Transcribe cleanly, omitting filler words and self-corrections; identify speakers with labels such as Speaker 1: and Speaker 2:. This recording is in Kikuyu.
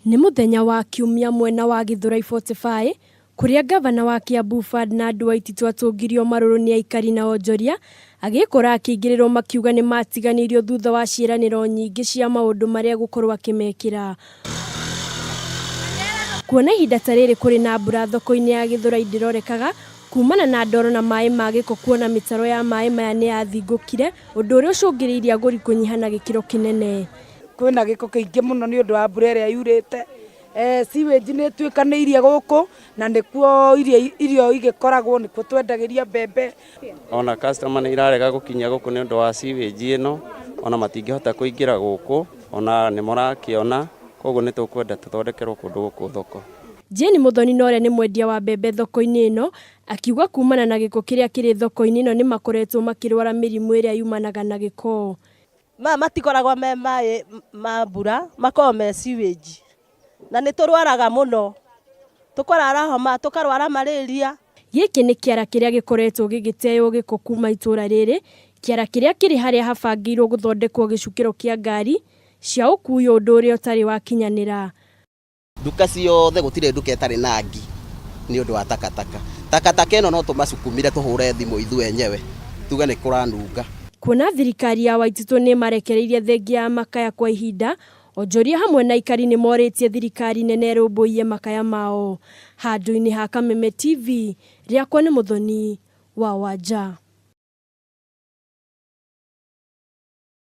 Speaker 1: Nĩ mũthenya wa Kiumia mwena wa Githurai 45 kũrĩa ngavana wa Kiambu Ferdinand Waititu atũngirio marũrũ nĩ aikari na onjoria agĩkora akĩingĩrĩrwo makiuga nĩ matiganĩirio thutha wa ciĩranĩro nyingĩ cia maũndũ marĩa egũkorwo akĩmekĩra. Kuona ihinda ta rĩrĩ kũrĩ na mbura thoko-inĩ ya Githurai ndĩrorekaga kumana na ndoro na maĩ ma gĩko kuona mĩtaro ya maĩ maya nĩ yathingũkire ũndũ ũrĩa ũcũngĩrĩirie agũri kũnyiha na gĩkĩro kĩnene.
Speaker 2: Kwĩna gĩko kĩingĩ mũno nĩ ũndũ wa mbura ĩrĩa yurĩte. Sewage nĩ ĩtuĩkanĩirie gũkũ na nĩkuo irio igĩkoragwo, nĩkuo twendagĩria mbembe.
Speaker 3: Ona customer nĩ irarega gũkinya gũkũ nĩ ũndũ wa sewage ĩno, ona matingĩhota kũingĩra gũkũ, ona nĩ mũrakĩona, koguo nĩ tũkwenda tũthondekerwo kũndũ gũkũ thoko.
Speaker 1: Jane Muthoni na ũrĩa nĩ mwendia wa mbembe thoko-inĩ ĩno akiuga kumana na gĩko kĩrĩa kĩrĩ thoko-inĩ ĩno nĩ makoretwo makĩrwara mĩrimũ ĩrĩa yumanaga na gĩko.
Speaker 4: Maya matikoragwo me maĩ ma mbura, makoragwo me sewage. Na nĩ tũrwaraga mũno, tũkarwara homa, tũkarwara malaria.
Speaker 1: Gĩkĩ nĩ kĩara kĩrĩa gĩkoretwo gĩgĩteywo gĩko kuma itũra rĩrĩ, kĩara kĩrĩa kĩrĩ harĩa habangĩirwo gũthondekwo gĩcukĩro kĩa ngari cia ũkui ũndũ ũrĩa ũtarĩ wakinyanĩra.
Speaker 5: Nduka ciothe gũtirĩ nduka ĩtarĩ na ngi nĩ ũndũ wa takataka. Takataka ĩno no tũmacukumire tũhũre thimũ ithuĩ enyewe tuge nĩ kũranunga.
Speaker 1: Kuona thirikari ya Waititũ nĩ ĩmarekereirie thengia ya makaya kwa ihinda, onjoria hamwe na aikari nĩ morĩtie thirikari nene ĩrũmbũiye makaya mao. Handũ-inĩ ha Kameme TV, rĩakwa nĩ Mũthoni wa Wanja.